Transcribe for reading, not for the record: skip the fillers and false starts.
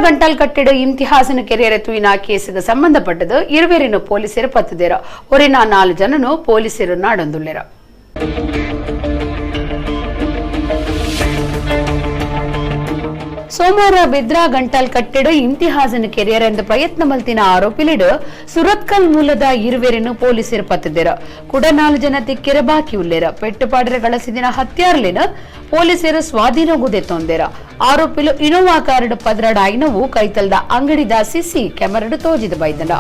ಗಂಟಾಲ್ ಕಟ್ಟೆಡ್ ಇಮ್ತಿಹಾಸನ ಕೆರಿಯರೆ ತೂಯಿನ ಕೇಸುಗೆ ಸಂಬಂಧಪಟ್ಟದು ಇರುವೆರಿನ ಪೊಲೀಸರು ಪತ್ತುದೇರ. ಒರಿನ 4 ಜನನು ಪೊಲೀಸರು ನಾಡೊಂದುಲ್ಲೆರ್. ಸೋಮವಾರ ಬೆದ್ರ ಗಂಟಾಲ್ ಕಟ್ಟೆಡ್ ಇಮ್ತಿಹಾಸನ ಕೆರಿಯರ್ ಎಂದು ಪ್ರಯತ್ನ ಮಲ್ತಿನ ಆರೋಪಿಲಿಡು ಸುರತ್ಕಲ್ ಮೂಲದ ಇರುವೆರಿನ ಪೊಲೀಸರು ಪತ್ತುದೇರ. ಕೂಡ 4 ಜನ ತಿಕ್ಕೆರ ಬಾಕಿ ಉಲ್ಲೇರ. ಪೆಟ್ಟುಪಾಡರೆ ಗಳಸಿದಿನ ಹತ್ಯಾರ್ಲಿನ ಪೊಲೀಸರು ಸ್ವಾಧೀನಗುದೆ ತೊಂದೆರ. ಆರೋಪಿಲು ಇನೋವಾ ಕಾರಡ್ ಪದ್ರಾಡ್ ಆಯಿನವು ಕೈತಲ್ದ ಅಂಗಡಿದ ಸಿಸಿ ಕ್ಯಾಮೆರಾಡ್ ತೋಜಿದ ಬೈದನ.